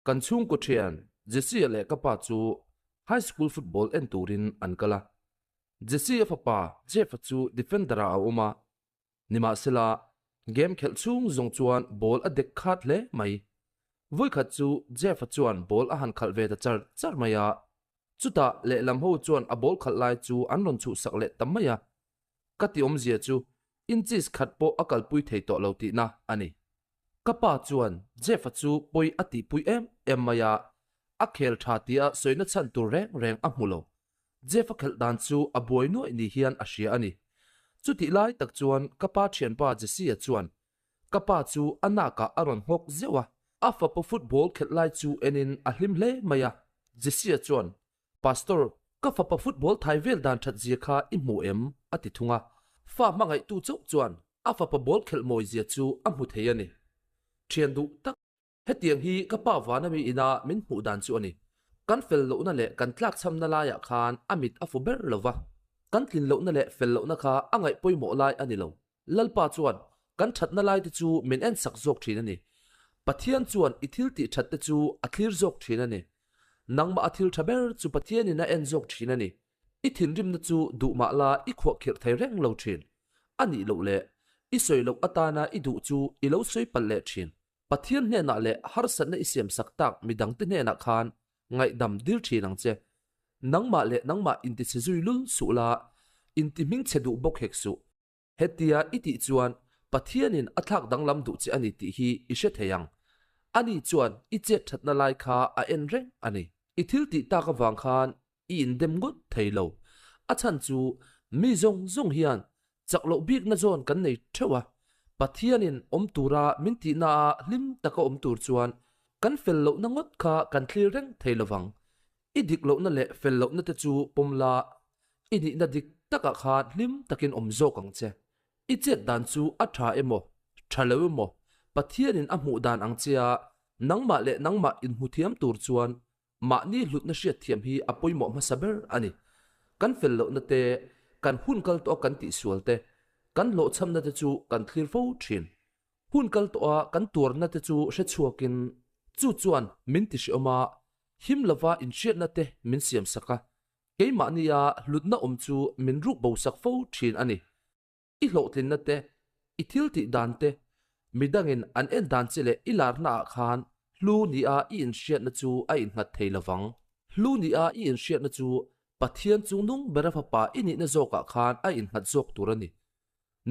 Kan chhungkaw thian Jesse-a leh ka pa chu High School football en turin an kal a. Jesse-a fapa Jeff-a chu defender-ah a awm a. Nimahsela, game khelh chhung zawng chuan ball a dek khat hle mai. Vawikhat chu Jeff-a chuan ball a han khalh ve ta char char mai a. Chutah lehlam ho chuan a ball khalh lai chu an rawn chhuhsak leh ta mai a. Ka ti awmzia chu inches khat pawh a kalpui thei tawh lo tihna a ni. Ka pa chuan Jeff-a chu pawi a tihpui em em mai a, a khel tha tia sawina chhan tur reng reng a hmu lo. Jeff-a khelh dan chu a buai nuaih ni hian a hria a ni. Chutih lai tak chuan ka pa thianpa Jesse-a chuan ka pa chu a nakah a rawn nghawk zeuh a. A fapa football khelh lai chu enin a hlim hle mai a. Jesse-a chuan, Pastor, ka fapa football thai vel dan that zia kha i hmu em? a ti thung a. Fa hmangaihtu chauh chuan a fapa ball khelh mawi zia chu a hmu thei a ni. Thian duh tak, hetiang hi ka pa vana mi ina min hmuh dan chu a ni. Kan fel lohna leh kan tlakchhamna laiah khan a mit a fu ber lo va, kan tlin lohna leh fel lohna kha a ngaih pawimawh lai a ni lo. Lalpa chuan kan thatna laite chu min ensak zawk thin a ni. Pathian chuan i thil tih thatte chu a thlir zawk thin a ni. Nangmah a thil tha ber chu Pathianin a en zawk thin a ni. I thinrimna chu duh mah la i khuahkhirh thei reng lo thin. A nih loh leh, i sawi loh atana i duh chu i lo sawi palh leh thin. Pathian hnenah leh harsatna i siamsak tak midangte hnenah khan ngaihdam dil thin ang che. Nangmah leh nangmah intichhe zui lul suh la, intihmingchhe duh bawk hek suh. Hetia i tih chuan Pathianin a thlak danglam duh che a ni tih hi i hre thei ang. Ani chuan i chet thatna lai kha a en reng a ni. I thil tih tak avang khan i indem ngawt thei lo. A chhan chu mi zawng zawng hian chak loh bikna zawn kan nei theuh a. Pathianin awm tura min tihnaah hlim taka awm tur chuan kan fel lohna ngawt kha kan thlir reng thei lovang. I dik lohna leh fel lohna te chu pawm la, i nihna dik takah khan hlim takin awm zawk ang che. I chet dan chu a tha emaw, tha lo emaw, Pathianin a hmuh dan ang chia nangmah leh nangmah inhmu thiam tur chuan mahni hlutna hriatthiam hi a pawimawh hmasa ber a ni. Kan fel lohna te, kan hun kal tawha kan tihsual te, kan hlawhchhamna te chu kan thlir fo thin. Hun kal tawha kan tuarna te chu hre chhuakin chu chuan min ti hreawm a, him lova inhriatna te min siamsak a, keimahnia hlutna awm chu min ruk bosak fo thin a ni. I hlawhtlinna te, i thil tih dan te, midangin an en dan che leh i larnaah khan hlu nia i inhriatna chu a innghat thei lovang. Hlu nia i inhriatna chu Pathian chungnung bera fapa i nihna zawkah khan a innghat zawk tur a ni.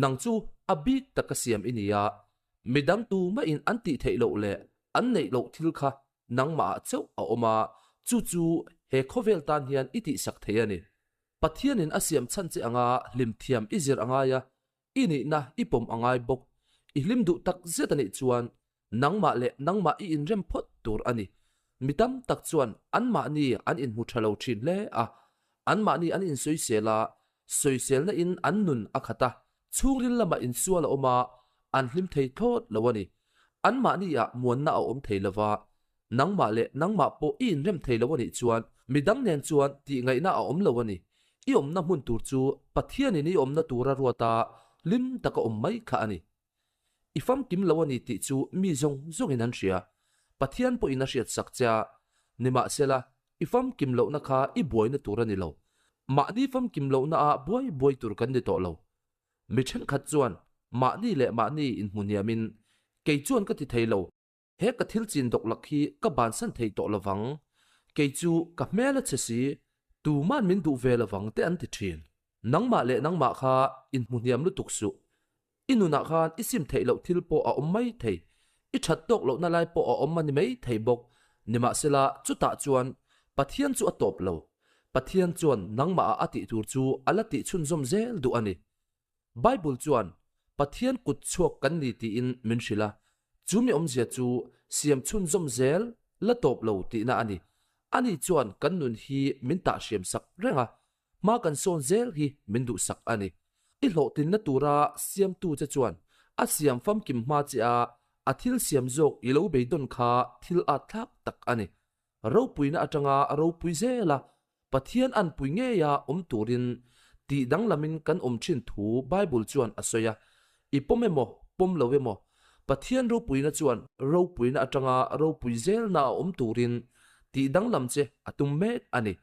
Nang chu a bik taka siam i ni a, midang tumahin an tih theih loh leh an neih loh thil kha nangmahah chauh a awm a, chu chu he khawvel tan hian i tihsak thei a ni. Pathianin a siam chhan che anga hlim thiam i zir a ngai a, i nihna i pawm a ngai bawk. I hlim duh tak zet a nih chuan nangmah leh nangmah i inrem phawt tur a ni. Mi tam tak chuan anmahni an inhmu tha lo thin hle a, anmahni an insawisel a, sawiselna in an nun a khat a, chhungril lamah insual a awm a, an hlim thei thlawt lo a ni. Anmahni ah muanna a awm thei lova, nangmah leh nangmah pawh i inrem thei lo a nih chuan midang nen chuan tihngaihna a awm lo a ni. I awmna hmun tur chu Pathianin i awmna tura ruata hlim taka awm mai kha a ni. I famkim lo a ni tih chu mi zawng zawngin an hria. Pathian pawhin a hriat sak che a, nimahsela i famkim lohna kha i buaina tur a ni lo. Mahni famkim lohnaah buai buai tur kan ni tawh lo. Mi thenkhat chuan mahni leh mahni inhmu hniamin, Kei chuan ka ti thei lo, He ka thil chin dawk lak hi ka bansan thei tawh lovang, kei chu ka hmel a che si, tuman min duh ve lovang te an ti thin. Nangmah leh nangmah kha inhmu hniam lutuk suh. I nunah khan i sim theih loh thil pawh a awm mai thei, i that tawk lohna lai pawh a awm a ni mai thei bawk. Nimahsela chutah chuan Pathian chu a tawp lo. Pathian chuan nangmahah a tih tur chu a la tih chhunzawm zel duh a ni. Bible chuan Pathian kut chhuak kan ni tiin min hrilh a, chu mi awmzia chu siam chhunzawm zel la tawp lo tihna a ni. Ani chuan kan nun hi min tahhriam sak reng a, hma kan sawn zel hi min duhsak a ni. I hlawhtlinna tura siamtu che chuan a siam famkim hma che a, a thil siam zawk i lo beidawn kha thil at thlak tak a ni. Ropuina atanga ropui zel a, Pathian anpui ngeia awm turin tih danglamin kan awm thin thu Bible chuan a sawi a. I pawm emaw, pawm lo emaw, Pathian ropuina chuan ropuina atanga ropui zelna a awm turin tih danglam che a tum mek a ni.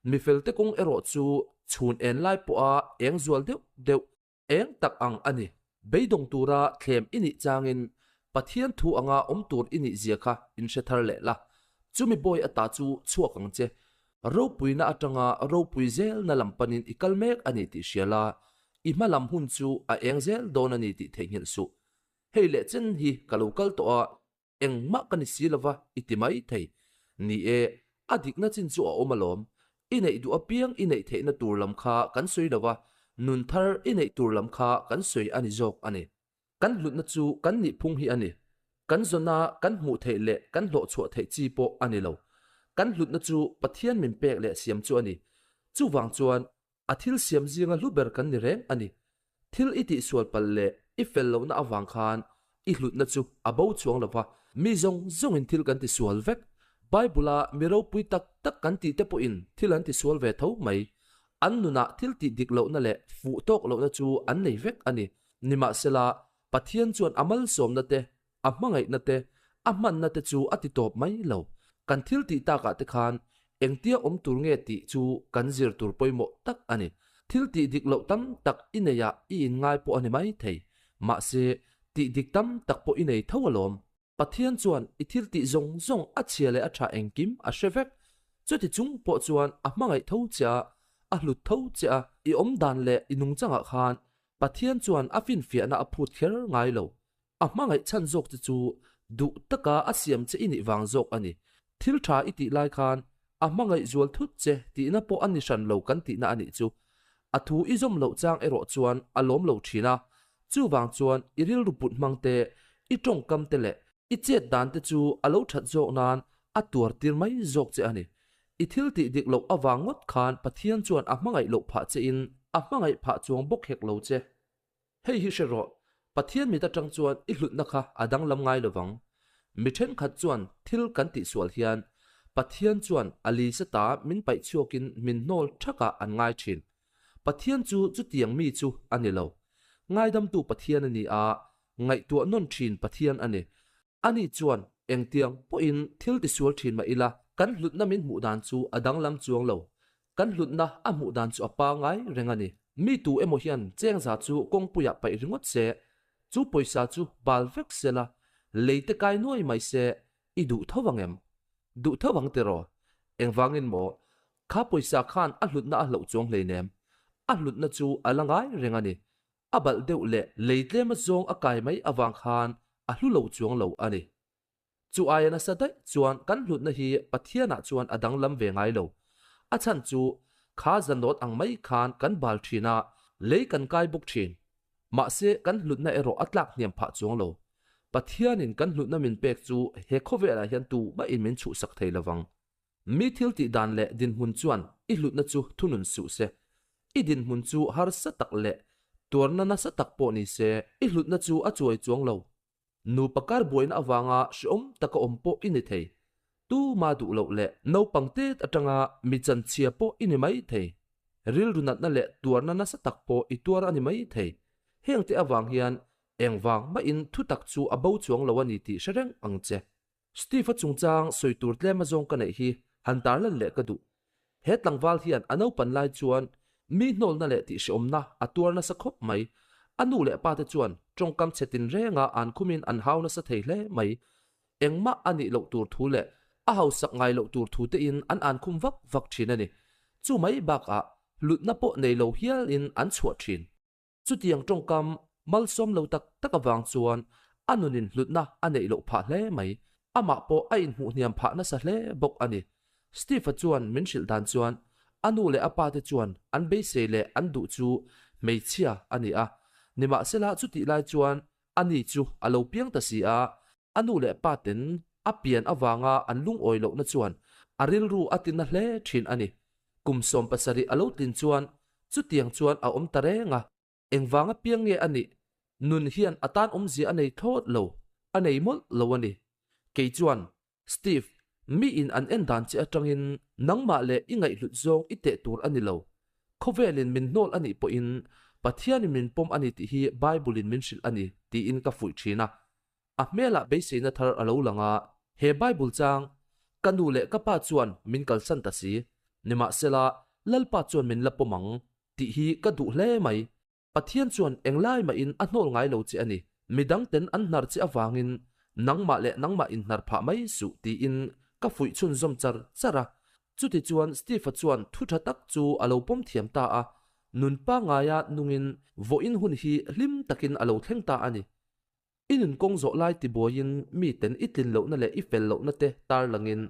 Mifelte kawng erawh chu chhun en lai pawha eng zual deuh deuh eng tak ang a ni. Beidawng tura thlem i nih changin Pathian thu anga awm tur i nih zia kha inhre thar leh la. Chumi bawi ata chu chhuak ang che. Ropuina atanga ropui zelna lam panin i kal mek a ni tih hria la, i hma lam hun chu a eng zel dawn a ni tih theihnghilh suh. Hei leh chen hi ka lo kal tawh a, engmah ka ni si lova i ti mai thei. Ni e, a dikna chin chu a awm alawm. I neih duh apiang i neih theihna tur lam kha kan sawi lova, nun thar i neih tur lam kha kan sawi a ni zawk a ni. Kan hlutna chu kan nihphung hi a ni. Kan zawna kan hmuh theih leh kan hlawhchhuah theih chi pawh a ni lo. Kan hlutna chu Pathian min pek leh siam chu a ni. Chuvang chuan a thil siam zinga hlu ber kan ni reng a ni. Thil i tihsual palh leh i fel lohna avang khan i hlutna chu a bo chuang lo va. Mi zawng zawngin thil kan tisual vek. Bible-a mi ropui tak tak kan tih te pawhin thil an tisual ve tho mai. An nunah thil tih dik lohna leh fuh tawk lohna chu an nei vek a ni. Nimahsela, Pathian chuan a malsawmna te, a hmangaihna te, a hmanna te chu a ti tawp mai lo. Kan thil tih takah te khan engtia awm tur nge tih chu kan zir tur pawimawh tak a ni. Thil tih dik loh tam tak i neiah i inngai pawh a ni mai thei. Mahse, tih dik tam tak pawh i nei tho alawm. Pathian chuan i thil tih zawng zawng a chhia leh a tha engkim a hre vek. Chuti chung pawh chuan a hmangaih tho che a, a hlut tho che a, i awm dan leh i nungchangah khan Pathian chuan a finfiahna a phut kher ngai lo. A hmangaih chhan zawk che chu duh taka a siam che i nih vang zawk a ni. Thil tha i tih lai khan a hmangaih zual thut che tihna pawh a ni hran lo kan tihna a nih chu. A thu i zawm loh chang erawh chuan a lawm lo thin a, chuvang chuan i rilru put hmang te, i tawngkam te leh i chet dan te chu a lo that zawk nan a tuar tir mai zawk che a ni. I thil tih dik loh avang ngawt khan Pathian chuan a hmangaih loh phah che in a hmangaih phah chuang bawk hek lo che. Hei hi hre rawh, Pathian mit atang chuan i hlutna kha a danglam ngai lovang. Mi thenkhat chuan thil kan tihsual hian Pathian chuan a lisa ta min paih chhuakin min hnawl thakah an ngai thin. Pathian chu chutiang mi chu a ni lo. Ngaidamtu Pathian a ni a, ngaihtuah nawn thin Pathian a ni. Ani chuan engtiang pawhin thil tisual thin mah ila, kan hlutna min hmuh dan chu a danglam chuang lo. Kan hlutna a hmuh dan chu a pangai reng a ni. Mi tu emaw hian chengza chu kawngpuiah paih ringawt se, chu pawisa chu bal vek se la, lei te kai nuai mai se, i duh tho ang em? Duh tho ang tiraw? Engvangin maw? Kha pawisa khan a hlutna a hloh chuang hleinem. A hlutna chu a la ngai reng a ni. A balh deuh leh lei tlema zawng a kai mai avang khan a hlu lo chuang lo a ni. Chu aia nasa daih chuan kan hlutna hi Pathianah chuan a danglam ve ngai lo. A chhan chu kha zanawt ang mai khan kan bal thin a, lei kan kai bawk thin. Mahse kan hlutna erawh a tlak hniam phah chuang lo. Pathianin kan hlutna min pek chu he khawvelah hian tumahin min chhuhsak thei lovang. Mi thil tih dan leh dinhmun chuan i hlutna chu thunun suh se. I dinhmun chu harsa tak leh tuarna nasa tak pawh ni se, i hlutna chu a chuai chuang lo. Nupa kar buaina avanga hreawm taka awm pawh i ni thei. Tuma duh loh leh naupang tet atanga mi chanchhia pawh i ni mai thei. Rilru natna leh tuarna nasa tak pawh i tuar a ni mai thei. Hengte avang hian engvang mahin thutak chu a bo chuang lo a ni tih hre reng ang che. Steve-a chungchang sawi tur tlem a zawng ka neih hi han tarlan leh ka duh. He tlangval hian a naupan lai chuan mi hnawlna leh tihhreawmna a tuar nasa khawp mai. A nu leh pa te chuan tawngkam chhe tinrenga an khumin an hau nasa thei hle mai. Engmah a nih loh tur thu leh a hausak ngai loh tur thu tein an an khum vak vak thin a ni. Chu mai bakah hlutna pawh nei lo hialin an chhuah thin. Chutiang tawngkam malsawm lo tak tak avang chuan a nunin hlutna a neih loh phah hle mai. Amah pawh a inhmuh hniam phah nasa hle bawk a ni. Steve-a chuan min hrilh dan chuan a nu leh a pa te chuan an beisei leh an duh chu hmeichhia a ni a. Nimahsela chutih lai chuan ani chu a lo piang ta si a, a nu leh pa ten a pian avanga an lungawi lohna chuan a rilru a tina hle thin a ni. Kum 70 a lo tlin chuan chutiang chuan a awm ta reng a, engvanga piang nge a nih? Nun hian a tan awmzia a nei thlawt lo, a nei mawlh lo a ni. Kei chuan, Steve, miin an en dan che atangin nangmah leh i ngaihhlut zawng i teh tur a ni lo. Khawvelin min hnawl a nih pawhin Pathianin min pawm a ni tih hi Bible-in min hrilh a ni, tiin ka fuih thin a. A hmelah beiseina thar a lo lang a, he Bible chang, Ka nu leh ka pa chuan min kalsan ta si, nimahsela Lalpa chuan min la pawm ang, tih hi ka duh hle mai. Pathian chuan englai mahin a hnawl ngai lo che a ni. Midangten an hnar che avangin nangmah leh nangmah inhnar phah mai suh tiin ka fuih chhunzawm char char a. Chutichuan Steve-a chuan thu tha tak chu a lo pawm thiam ta a, nun pangngaia nungin vawiin hun hi hlim takin a lo thleng ta a ni. I nun kawng zawh lai tibuaiin miten i tlin lohna leh i fel lohna te tarlangin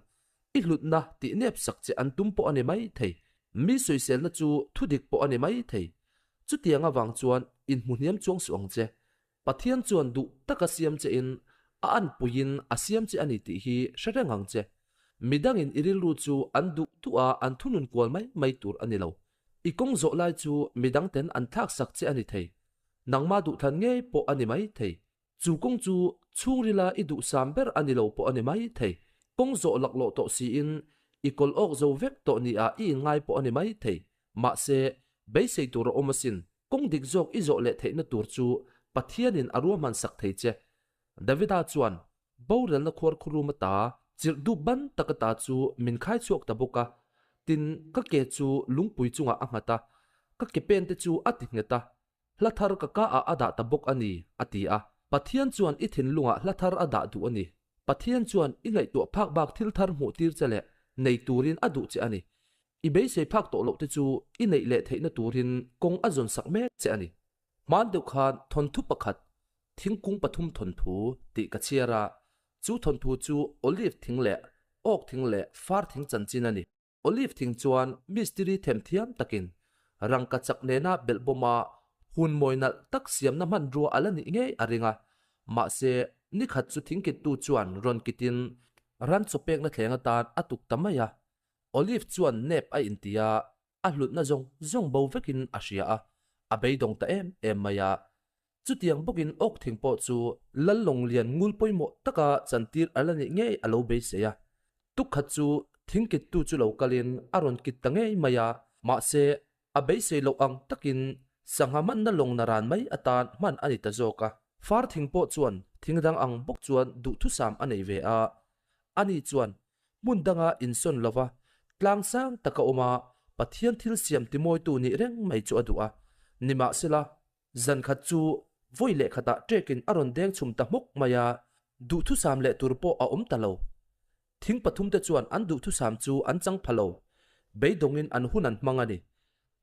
i hlutna tih nep sak che an tum pawh a ni mai thei. Mi sawiselna chu thudik pawh a ni mai thei. Chutiang avang chuan inhmu hniam chuang suh ang che. Pathian chuan duh taka siam chein a anpuiin a siam che a ni tih hi hre reng ang che. Midangin i rilru chu an duh duh a an thunun kual mai mai tur a ni lo. I kawng zawh lai chu midangten an thlak sak che a ni thei. Nangmah duhthlan ngei pawh a ni mai thei. Chu kawng chu chhungrila i duhsam ber a ni lo pawh a ni mai thei. Kawng zawh laklawh tawh siin i kawl awk zo vek tawh nia i inngai pawh a ni mai thei. Mahse, beisei tur a awm asin. Kawng dik zawk i zawh leh theihna tur chu Pathianin a ruahman sak thei che. Davida chuan Borelna khuar khurum ata chirh dup ban tak ata chu min khai chhuak ta bawk a, tin, ka ke chu lungpui chungah a nghat a, ka ke pen te chu a ti nghet a, hla thar ka ka ah a dah ta bawk a ni, a ti a. Pathian chuan i thinlungah hla thar a dah duh a ni. Pathian chuan i ngaihtuah phak bak thil thar hmuh tir che leh nei turin a duh che a ni. I beisei phak tawh loh te chu i neih leh theihna turin kawng a zawn sak mek che a ni. Hman deuh khan thawnthu pakhat, thingkung pathum thawnthu tih ka chhiar a, chu thawnthu chu olive thing leh oak thing leh far thing chanchin a ni. Olive thing chuan mistiri themthiam takin rangka chak nena belhbawma hun mawi nalh tak siamna hmanrua a la nih ngei a ring a, mahse nikhat chu thingkittu chuan rawn kitin ran chaw pekna thleng atan a tuk ta mai a. Olive chuan nep a inti a, A hlutna zawng zawng bo vekin a hria a, a beidawng ta em em mai a. Chutiang bawkin awk thing pawh chu Lal Lawnglian ngul pawimawh taka chantir a la nih ngei a lo beisei a. Tukkhat chu thingkittu chu lo kalin a rawn kit ta ngei mai a, mahse a beisei loh ang takin sangha hmanna lawng naran mai atan hman a ni ta zawk a. Far thing pawh chuan thing dang ang bawk chuan duhthusam a nei ve a, ani chuan Hmun danga insawn lova tlang sang taka awm a, Pathian thil siam timawitu nih reng mai chu a duh a. Nimahsela, zan khat chu vawi leh khatah ṭekin a rawn deng chhum ta hmawk mai a, duhthusam leh tur pawh a awm ta lo. Thing pathumte chuan an duhthusam chu an chang pha lo, beidawngin an hun an hmang a ni.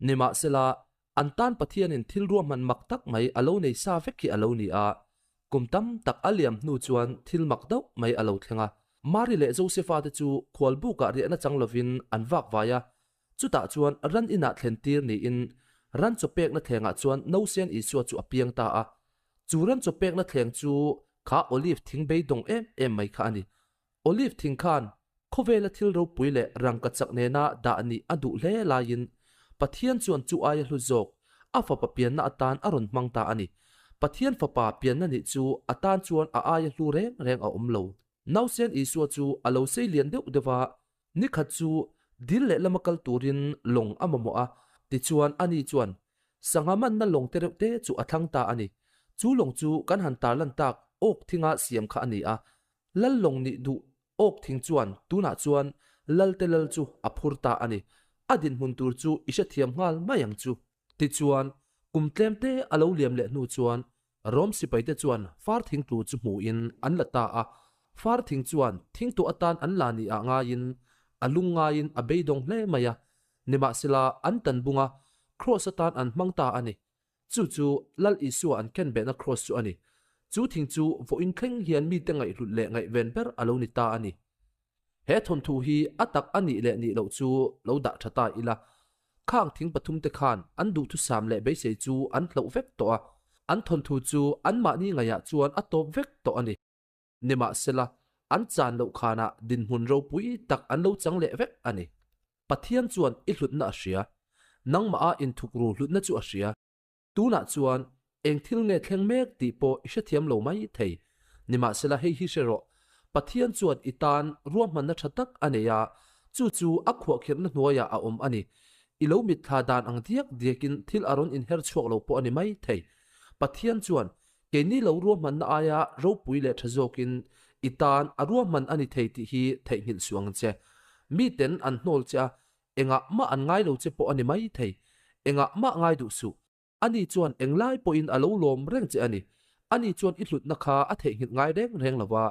Nimahsela, An tan Pathianin thil ruahman mak tak mai a lo nei sa vek hi a lo ni a. Kum tam tak a liam hnu chuan thil mak deuh mai a lo thleng a. Mari leh Josefa te chu khualbukah riahna chang lovin an vak vai a. Chutah chuan ran inah thlen tir niin ran chaw pekna thlengah chuan Nausen Isua chu a piang ta a. Chu ran chaw pekna thleng chu kha olive thing beidawng em em mai kha a ni. Olive thing khan khawvela thil ropui leh rangka chak nena dah nih a duh hle laiin Pathian chuan chu aia hlu zawk a fapa pianna atan a rawn hmang ta a ni. Pathian fapa pianna nih chu a tan chuan a aia hlu reng reng a awm lo. Nausen Isua chu a lo sei lian deuh deuh va, nikhat chu dil lehlam a kal turin lawng a mamawh a, tichuan ani chuan Sangha manna lawng te reuh te chu a thlang ta a ni. Chu lawng chu kan han tarlan tak awk thinga siam kha a ni a, Lal lawng nih duh awk thing chuan tunah chuan Lal te lal chu a phur ta a ni. A dinhmun tur chu i hrethiam nghal mai ang chu. Tichuan, kum tlem te a lo liam leh hnu chuan Rom sipai te chuan far thing tlu chu hmuhin an la ta a. Far thing chuan thingtuah atan an la ni ah ngaiin a lung ngaiin a beidawng hle mai a. Nimahsela an tan bunga Kraws atan an hmang ta a ni. Chu chu Lal Isua an ken behna kraws chu a ni. Chu thing chu vawiin thleng hian mite ngaihhlut leh ngaihven ber a lo ni ta a ni. He thawnthu hi a tak a nih leh nih loh chu lo dah tha ta ila. Khang thing pathumte khan an duhthusam leh beisei chu an hloh vek tawh a, an thawnthu chu anmahni ngaihah chuan a tawp vek tawh a ni. Nimahsela, an chan loh khanah dinhmun ropui tak an lo chang leh vek a ni. Pathian chuan i hlutna a hria. Nangmah a inthukru hlutna chu a hria. Tunah chuan eng thil nge thleng mek tih pawh i hrethiam lo mai thei. Nimahsela hei hi hre rawh, Pathian chuan i tan ruahmanna tha tak a nei a, chu chu a khuahkhirhna hnuaiah a awm a ni. I lo mitthla dan ang diak diakin thil a rawn inher chhuak lo pawh a ni mai thei. Pathian chuan. Keini lo ruahmanna aia ropui leh tha zawkin i tan a ruahman a ni thei tih hi theihnghilh suh ang che. Miten an hnawl che a, engah mah an ngai lo che pawh a ni mai thei. Engah mah ngai duh suh. Ani chuan englai pawhin a lo lawm reng che a ni. Ani chuan i hlutna kha a theihnghilh ngai reng reng lo va,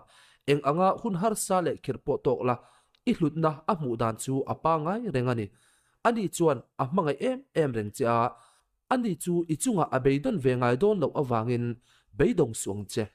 eng anga hun harsa leh khirh pawh tawk la, i hlutna a hmuh dan chu a pangngai reng a ni. Ani chuan a hmangaih em em reng che a, ani chu i chungah a beidawn ve ngai dawn loh avangin beidawng suh ang che.